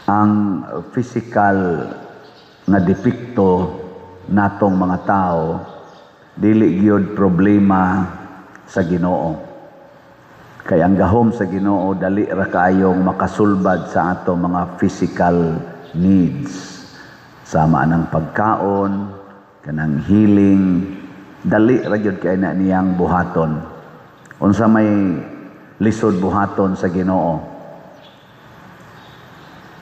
Ang physical nga depekto natong mga tao dili gyud problema sa Ginoo. Kay ang gahom sa Ginoo dali ra kaayong makasulbad sa atong mga physical needs. Sama ng pagkaon, kanang healing, dali ra gyud kay na niyang buhaton. Unsa may lisod buhaton sa Ginoo?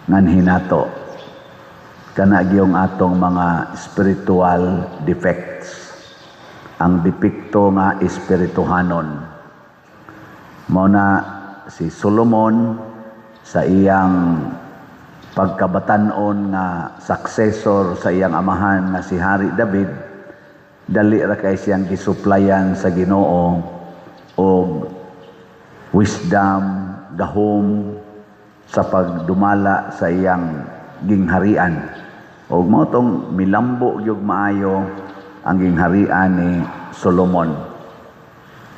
Nganhi nato kana gyung atong mga spiritual defects, ang depekto nga espirituhanon. Mao na si Solomon, sa iyang pagkabatan-on nga successor sa iyang amahan nga si Hari David, dali ra kay siyang gisuplayan sa Ginoo og wisdom, gahom sa pagdumala sa iyang gingharian. Og mao tong milambo gyud maayo ang gingharian ni Solomon.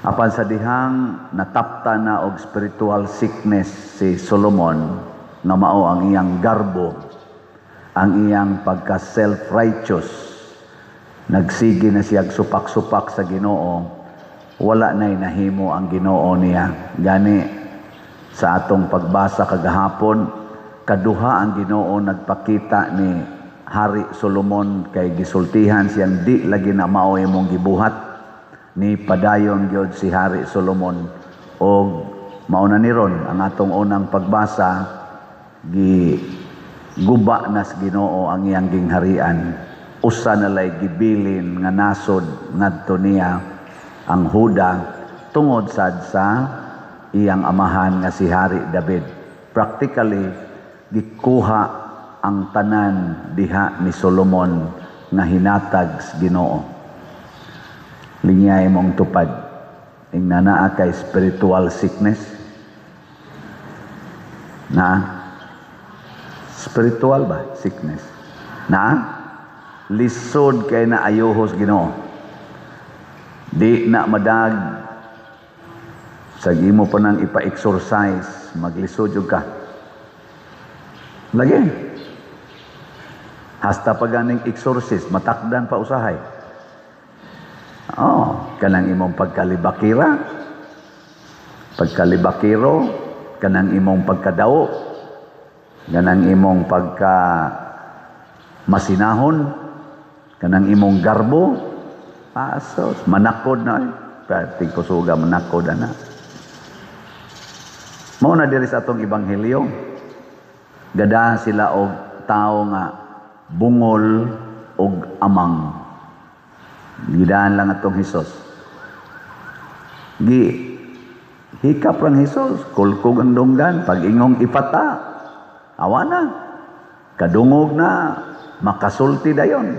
Apan sa dihang natapta na og spiritual sickness si Solomon, nga mao ang iyang garbo, ang iyang pagka self-righteous, nagsige na siya supak-supak sa Ginoo, wala na'y nahimo ang Ginoo niya. Gani sa atong pagbasa kagahapon, kaduha ang Ginoo nagpakita ni Hari Solomon kay gisultihan siyang di lagi na mao imong gibuhat. Ni padayon gyud si Hari Solomon og mao na ni ron ang atong unang pagbasa, gi guba na sa Ginoo ang iyang gingharian. Usa na lay gibilin nga nasod ngadto niya, ang Huda, tungod sad sa iyang amahan nga si Hari David. Practically, gikuha ang tanan diha ni Solomon nga hinatag sa Ginoo. Lingyay mong tupad. Ingna naa kay spiritual sickness. Na spiritual ba sickness? Na lisod kay na ayuhos Ginoo. Di na madag sa imo pa nang ipa-exorcise, maglisod jud ka. Lagi. Hasta pa ganing exorcist, matakdan pa usahay. Oh, kanang imong pagkalibakira, pagkalibakiro, kanang imong pagkadawo, kanang imong pagka masinahon, kanang imong garbo, asos, manakod na eh. Perting kusuga manakod na. Mao na diri sa atong ebanghelyo. Gada sila og tao nga bungol og amang. Gidaan lang atong Hesus. Gi hikap rang Hesus, kulkog ang dunggan, pag ingong ipata, awa na. Kadungog na, makasulti dayon.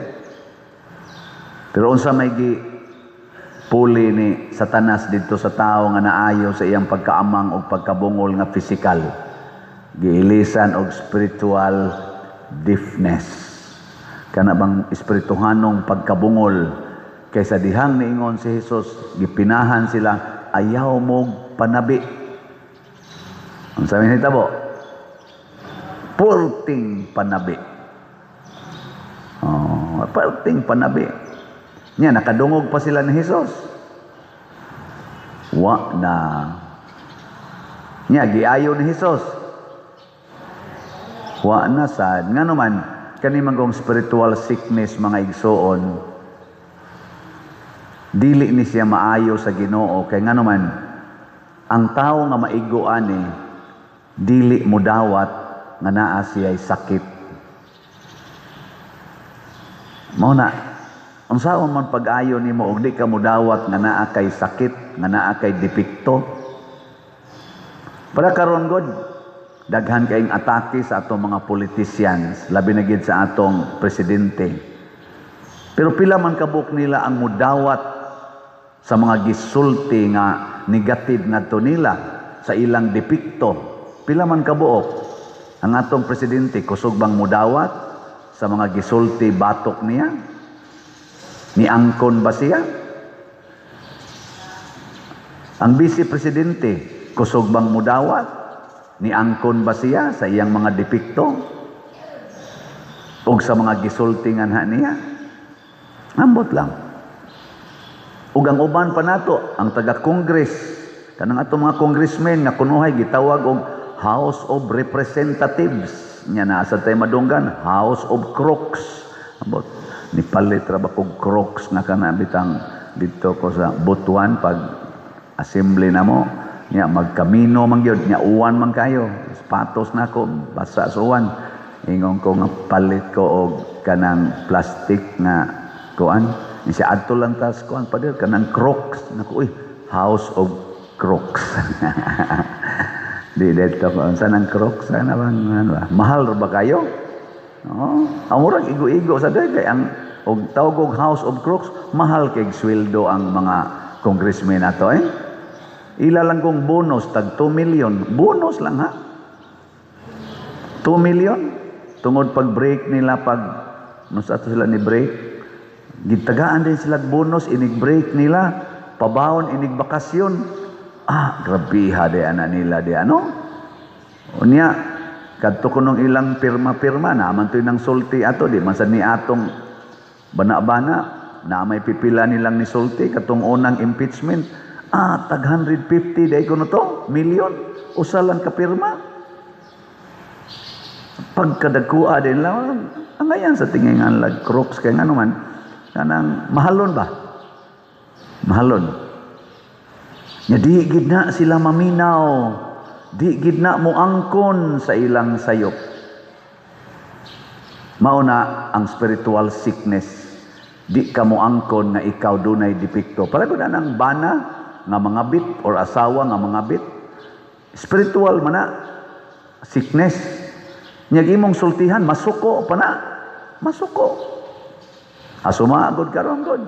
Pero unsa may gi puli ni Satanas didto sa tao nga naayo sa iyang pagkaamang o pagkabungol nga physical? Giilisan og spiritual deafness. Kana bang espirituhanong pagkabungol, kaysa dihang niingon si Jesus, gipinahan sila, "Ayaw mo panabi." Unsa may nahitabo? Pulting panabi. Oh, pulting panabi. Nya nakadungog pa sila ni Jesus. Wa na. Nya giayo ni Jesus. Wa na sad. Ngano man kani manggong spiritual sickness, mga igsoon, dili ni siya maayo sa Ginoo, kay ngano man ang tao nga maigo ani dili mudawat nga naa siya'y sakit. Mao na unsaon man pag-ayo nimo og di ka mudawat nga naa kay sakit, nga naa kay depekto? Para karon god, daghan kaayong atake sa atong mga politicians, labi na gid sa atong presidente. Pero pila man kabuok nila ang mudawat sa mga gisulti nga negative ngadto nila sa ilang depekto? Pila man kabuok? Ang atong presidente, kusog bang mudawat sa mga gisulti batok niya? Niangkon ba siya? Ang vice presidente, kusog bang mudawat? Niangkon ba siya sa iyang mga depekto? Ug sa mga gisulti nga niya, ambot lang. Ug ang uban pa nato, ang taga-Congress, kanang atong mga congressmen nga kunuhay gitawag og House of Representatives. Nya naa sa tay madunggan, House of Crooks. Ambot, nipalit ra ba kog Crocs nga kana bitang didto ko sa Butuan pag assembly na mo. Nya magkamino man gyud, nya uwan man kayo. Sapatos nako basa sa uwan. Ingon ko nga palit ko og kanang plastic nga kuan. Siya adto lang tas kuan pader kanang Crocs. Nako, uy, House of Crooks. Di dito ko unsa nang Crocs ana bang ano ba? Mahal ra ba kayo? Oo. Ang murag igo-igo sa day kay ang og tawag og House of Crooks, mahal kay sweldo ang mga congressmen nato eh. Ila lang kong bonus tag 2 million. Bonus lang ha. 2 million tungod pag break nila, pag no sa ato sila ni break, gitagaan din sila bonus inig break nila, pabaon inig bakasyon. Ah, grabiha di ana nila di ano. Unya kadto kunong ilang pirma-pirma na man to'y nang sulti ato, di man sad ni atong bana-bana na may pipila nilang nisulti katong unang impeachment. Ah, tag 150 day kuno to million, usa lang ka pirma. Pagkadagkua din lang ang ayan sa tingingan lag Crooks kay ngano man kanang mahalon ba, mahalon nya. Di gid na sila maminaw, di gid na moangkon sa ilang sayop. Mao na ang spiritual sickness, di ka moangkon nga ikaw dunay depekto. Para gud ang bana nga mga bit or asawa nga mga bit, spiritual man na sickness. Nya imong sultihan, masuko pa na, masuko. Asuma gud karon gud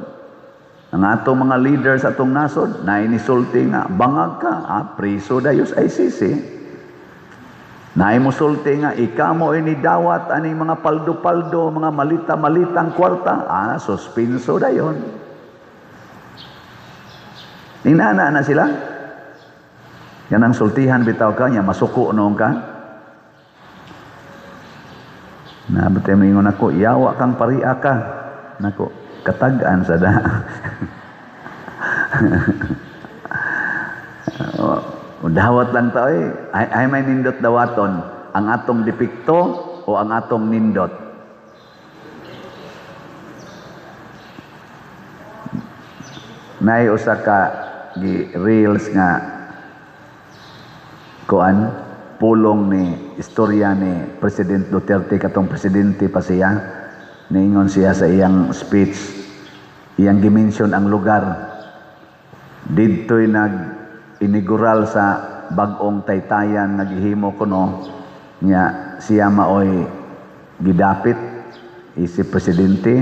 ang atong mga leaders atong nasod na inisulti nga bangag ka, ah, priso dayos ICC. Naay mosulti nga ikaw mo ini dawat aning mga paldo-paldo, mga malita-malitang kwarta, ah, suspenso dayon. Inana na sila. Yan ang sultihan bitaw ka niya, masuko noon ka. Nabatay mo ingon ako, yawa kang paria ka. Nako, katag-an sa da. Dawat lang tao eh. Ay, may nindot dawaton. Ang atong depekto o ang atong nindot? Nay usa ka gi reels nga kuan pulong ni istorya ni President Duterte katong presidente pa siya. Niingon siya sa iyang speech, iyang gimension ang lugar didto'y nag inigural sa bag-ong taytayan nga gihimo kuno nya siya maoy gidapit isip presidente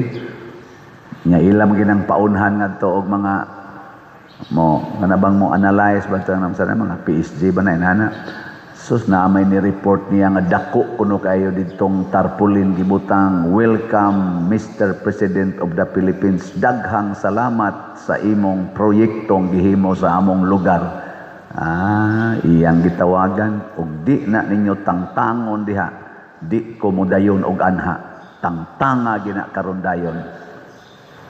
nya ilam ginang paunhan ngadto og mga mo kanabang mo analyze ba ta sa mga PSG ba na inana. Sus, na may ni-report niya nga dako kuno kayo ditong tarpaulin gibutang, "Welcome Mr. President of the Philippines, daghang salamat sa imong proyektong gihimo sa among lugar." Ah, iyang gitawagan og di na ninyo tangtangon diha, di ko modayon og anha, tangtanga gina karon dayon.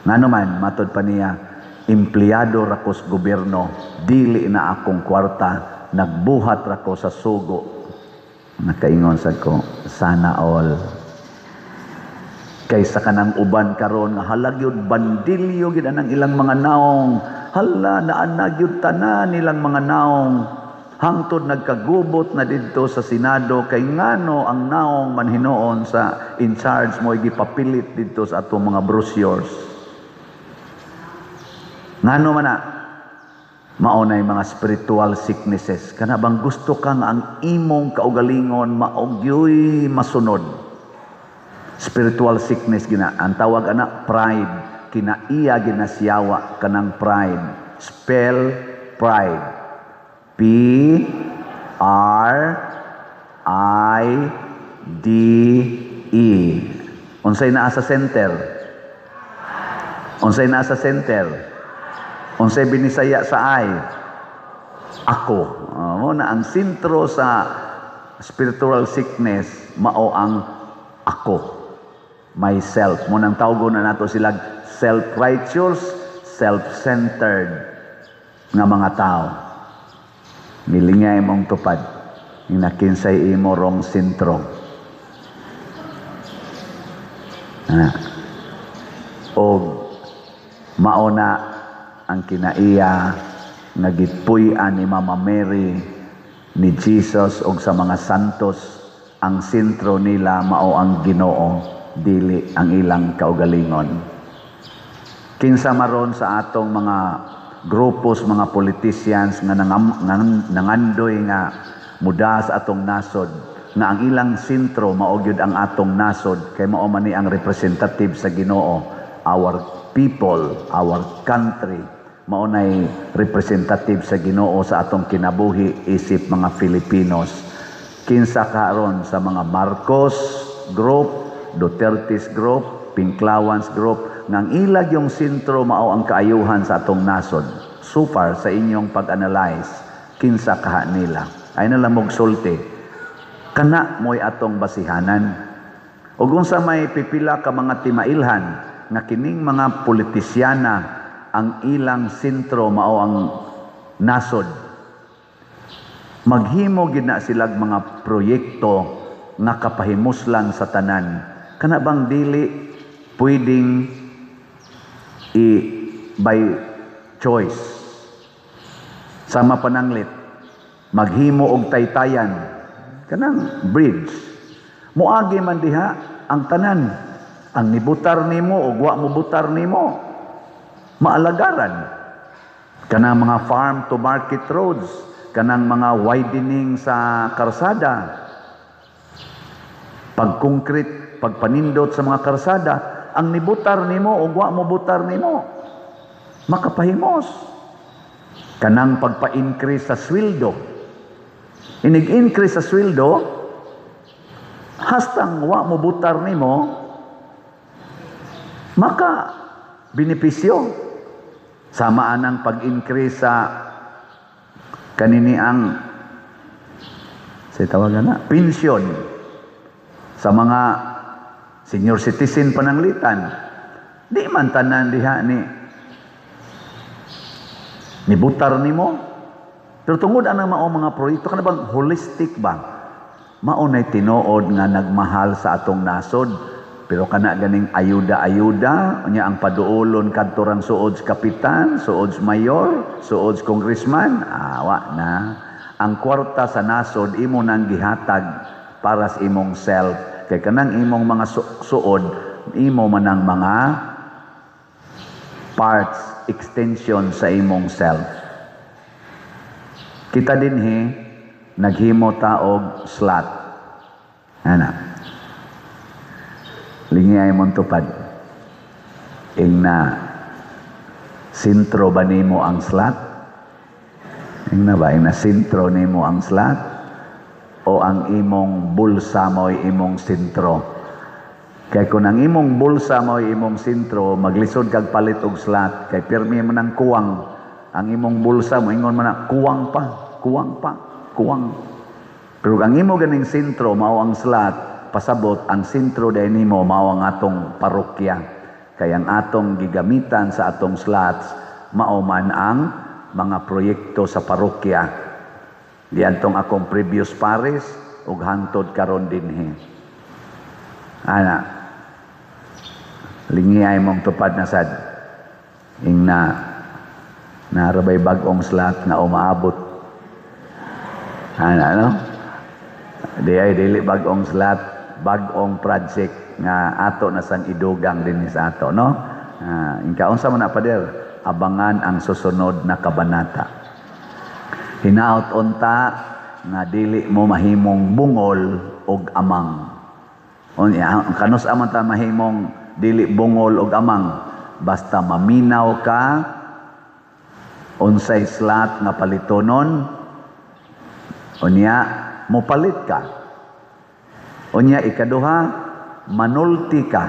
Ngano man matod pa niya, empleyado ra ko sa gobyerno, dili na akong kwarta, nagbuhat ra ko sa sugo. Nakaingon sad ko, sana all. Kaysa kanang uban karon nga halag yun bandilyo gid anang ilang mga naong, hala naa gyud tanan nilang mga naong, hangtod nagkagubot na didto sa Senado kay ngano ang naong man hinuon sa in charge mo gipapilit didto sa atong mga brochures. Ngano man na mao nay mga spiritual sicknesses. Kana bang gusto kang ang imong kaugalingon maogyoy masunod. Spiritual sickness gina ang tawag ana, pride. Kinaiya ginasiyawa kanang pride. Spell pride. P R I D E. Unsay naa sa center? Unsay naa sa center? Unsay binisaya sa I? Ako. Mo na ang sentro sa spiritual sickness, mao ang ako. Myself. Mao nang tawgon na nato sila self-righteous, self-centered nga mga tao. Nilingay mong tupad. Nga kinsay imo rong sentro. Ah. Og mauna ang kinaiya nga gipuy-an ni Mama Mary, ni Jesus og sa mga santos. Ang sentro nila mao ang Ginoo, dili ang ilang kaugalingon. Kinsa maron sa atong mga grupos, mga politicians nga nangandoy nga muda sa atong nasod, nga ang ilang sentro mao gyud ang atong nasod, kay mao man ni ang representative sa Ginoo, our people, our country, mao nay representative sa Ginoo sa atong kinabuhi isip mga Filipinos? Kinsa karon sa mga Marcos group, Duterte's group, Pinklawans group nga ang ilag yung sentro mao ang kaayuhan sa atong nasod? So far sa inyong pag-analyze, kinsa kaha nila? Ay na lang mog sulti. Kana mo'y atong basihanan. Ug unsa may pipila ka mga timailhan nga kining mga politisyana ang ilang sentro mao ang nasod, maghimo gid na silag mga proyekto nga kapahimuslan sa tanan. Kana bang dili pwedeng i by choice? Sama pananglit maghimo og taytayan, kanang bridge, moagi man diha ang tanan, ang nibutar nimo og wa mo butar nimo, maalagaran. Kanang mga farm to market roads, kanang mga widening sa karsada, pagkoncrete, pagpanindot sa mga karsada, ang nibutar nimo og wa mo butar nimo makapahimos. Kanang pagpa-increase sa sweldo, inig-increase sa sweldo, hastang wa mo butar nimo maka benepisyo. Sama anang pag-increase sa kanini ang sa tawagan na pensyon sa mga senior citizen pananglitan, di man tanan diha ni nibutar nimo. Pero tungod anang mao mga proyekto, kana bang holistic ba, mao nay tinuod nga nagmahal sa atong nasod. Pero kana ganing ayuda-ayuda unya, ang paduolon kadto rang suod sa kapitan, suod sa mayor, suod sa congressman, awa na. Ang kwarta sa nasod imo nang gihatag para sa imong self, kay kanang imong mga suod imo man ang mga parts, extension sa imong self. Kita dinhi naghimo ta og slot ana. Lingi ay mong tupad. Ing na sentro ba nimo ang slot? Ing na ba? Ing na sentro nimo ang slot? O ang imong bulsa mo'y imong sentro? Kay kung ang imong bulsa mo'y imong sentro, maglisod kag palit og slot. Kay pirmi mo nang kuwang. Ang imong bulsa mo, ingon mo na, kuwang pa, kuwang pa, kuwang. Pero ang imo ganing sentro, mao ang slot, pasabot ang sentro dahil nimo mao ang atong parokya. Kay ang atong gigamitan sa atong slots mao man ang mga proyekto sa parokya. Diantong akong previous parish ug hantod karon dinhi. Ana, lingi ay mong tupad na sad. Ing na narabay bag-ong slot nga umaabot. Ana, no? Di ay dili bag-ong slot, bag-ong project nga ato na sang idugang dinhi sa ato, no? Inka unsa man na, pader, abangan ang susunod na kabanata. Hinaot unta nga dili mo mahimong bungol og amang. Unya, kanus aman ta mahimong dili bungol og amang? Basta maminaw ka unsay slot nga palitonon, unya mopalit ka. Unya ikaduha, manulti ka,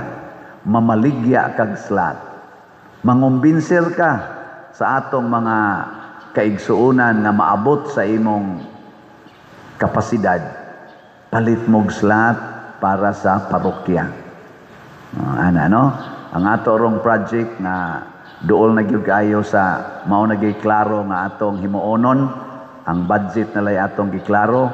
mamaligya kag slot. Mangumbinser ka sa atong mga kaigsuonan nga maabot sa imong kapasidad. Palit mog slot para sa parokya. Ana no? Ang ato rong project nga duol na gyud kaayo sa mao na gyud klaro nga atong himuonon, ang budget na lay atong giklaro,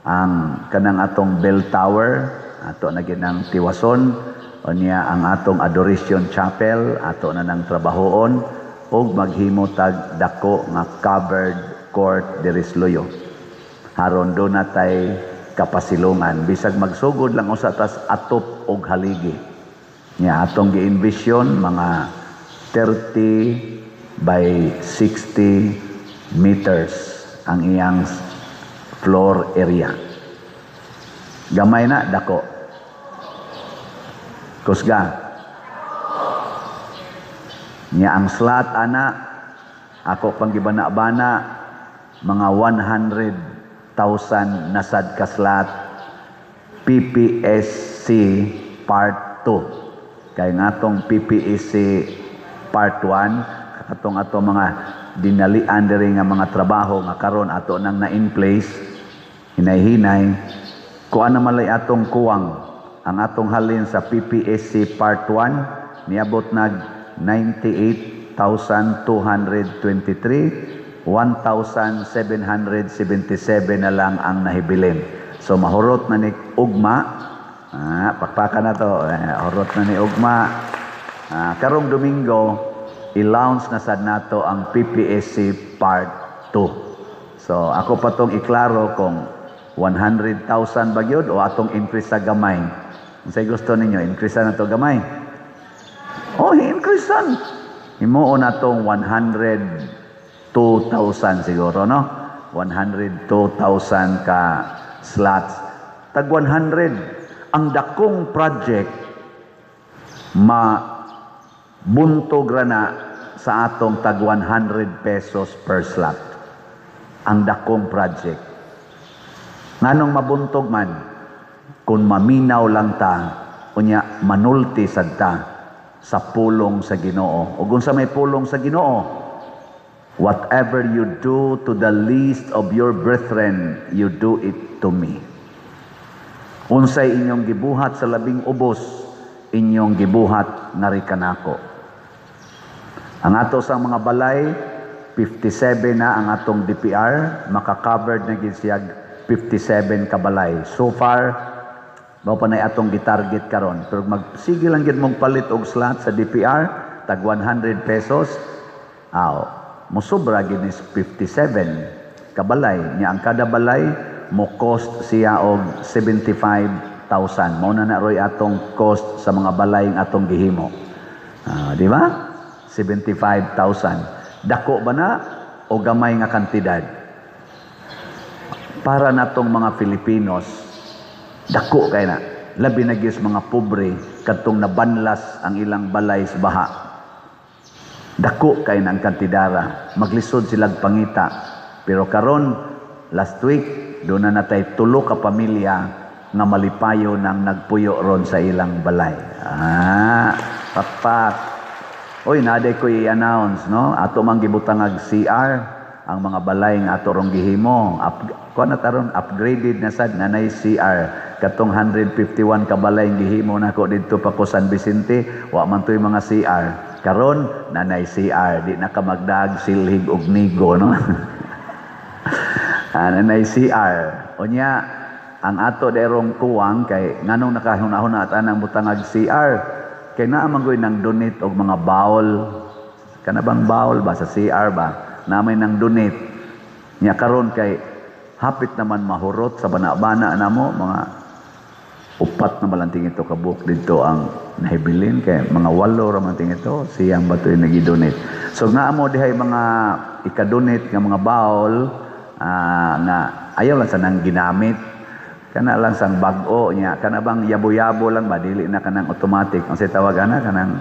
ang kanang atong bell tower ato na gyud nang tiwason, unya ang atong adoration chapel ato na nang trabahoon, ug maghimo tag dako nga covered court diri sa Luyo haron do na tay kapasilungan bisag magsugod lang usa tas atop og haligi nya. Atong gi-envision mga 30 by 60 meters ang iyang floor area. Gamay na, dako? Kusga nya. Ang slot ana, ako pang gibana-bana, mga 100,000 nasad ka slot PPSC part 2, kay ngatong PPSC part 1, katong ato mga dinalian diri nga mga trabaho nga karon ato nang na in place hinay-hinay, kuan na malay atong kuwang. Ang atong halin sa PPSC part 1 niabot nag 98,223, 1,777 na lang ang nahibilin. So mahurot na ni ugma. Ah, pakpakan na to. Eh, hurot na ni ugma. Ah, karong Domingo, i-launch na sad nato ang PPSC Part 2. So ako pa tong iklaro kung 100,000 ba gyud o atong increase sa gamay. Unsay gusto ninyo? Increase na to gamay? Oh, increase san. Himuon na tong 102,000 siguro, no? 102,000 ka slots. Tag 100. Ang dakong project ma buntog ra na sa atong tag 100 pesos per slot. Ang dakong project. Nganong mabuntog man? Kung maminaw lang ta, unya manulti sad ta sa pulong sa Ginoo. Ug unsa may pulong sa Ginoo? "Whatever you do to the least of your brethren, you do it to me." Unsay inyong gibuhat sa labing ubos, inyong gibuhat ngari kanako. Ang ato sa mga balay, 57 na ang atong DPR, maka-covered na gid siya 57 ka balay. So far, mao pa na atong gitarget karon. Pero magsige lang gid mong palit og slot sa DPR, tag 100 pesos, aw, mosobra gid is 57 kabalay. Nya ang kada balay mo cost siya og 75,000. Mao na na roy atong cost sa mga balay nga atong gihimo. Ah, di ba? 75,000. Dako ba na o gamay nga kantidad? Para natong mga Filipinos, dako kay na. Labi na gyud sa mga pobre kadtong nabanlas ang ilang balay sa baha. Dako kay na ang kantidara. Maglisod silag pangita. Pero karon, last week, doon na natay tulo ka pamilya nga malipayo nang nagpuyo ron sa ilang balay. Ah, pakpak. Oy, naday ko i-announce, no? Ato mang gibutangag CR ang mga balay nga ato rong gihimo. Kuan na taron, upgraded na sad, nanay CR. Katong 151 ka balay nga gihimo nako didto pa ko San Vicente, wa man to'y mga CR. Karon nanay CR, di na ka magdag silhig og nigo, no? Ah, nanay CR. Unya, ang ato derong kuwang kay nganong nakahuna-huna at anang butangag CR kay naa man goy nang donate og mga bowl, kana bang bowl ba sa CR ba namay nang donate nya. Karon kay hapit naman mahurot sa bana-bana namo, mga upat na malanting ito kabuok dito ang nahibilin, kay mga walo ra man ting ito siyang batoy nagi-donate. So nga mo dihay mga ika-donate nga mga bowl, nga ayaw lang sa nang ginamit, kana lang sang bag-o niya, kana bang yabo-yabo lang ba, dili na kanang automatic ang tawag ana, kanang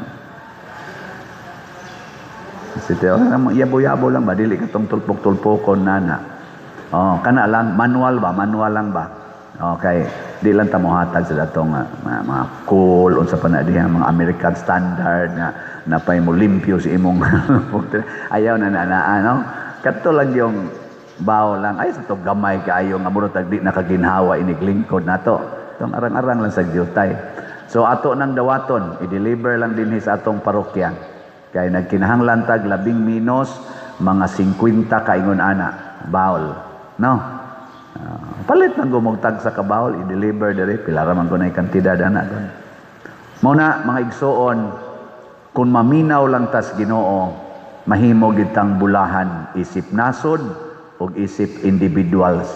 si tawag kanang yabo-yabo lang ba, dili katong tulpok-tulpokon nana. Oh, kana lang manual ba, manual lang ba. Okay, di lang ta mohatag sa datong mga cool unsa pa na diha, mga American standard nga napay mo limpyo si imong ayaw na na, na ano, kadto lang yung bawo lang ay sa to, gamay kaayo nga murag di nakaginhawa iniglingkod nato tong arang-arang lang sa jutay. So ato nang dawaton, i-deliver lang dinhi sa atong parokya. Kay nagkinahanglan tag labing minos mga 50 kaingon ana bowl. No? Palit nang gumugtag sa ka-bowl, i-deliver diri, pila ra man kunay kantidad ana gon. Mao na, mga igsuon, kung maminaw lang tas Ginoo, mahimo gitang bulahan isip nasod ug isip individuals.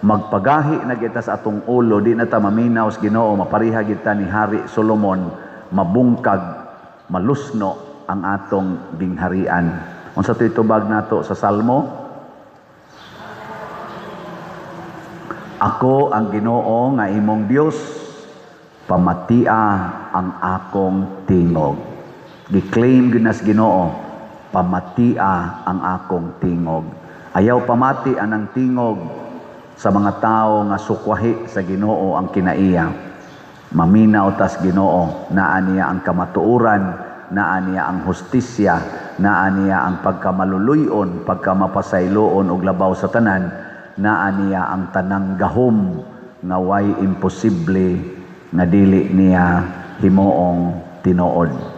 Magpagahi na kita sa atong ulo, di na ta maminaw sa Ginoo, mapareha kita ni Hari Solomon, mabungkag, malusno ang atong gingharian. Unsa to'y tubag nato sa Salmo? Ako ang Ginoo nga imong Dios, pamatia ang akong tingog. Gi-claim gyud nas Ginoo, pamatia ang akong tingog. Ayaw pamati anang tingog sa mga tao nga sukwahi sa Ginoo ang kinaiya. Maminaw tas Ginoo, naa niya ang kamatuoran, naa niya ang hustisya, naa niya ang pagkamaluluyon, pagkamapasayloon og labaw sa tanan, naa niya ang tanang gahom nga way imposible nga dili niya himuong tinuod.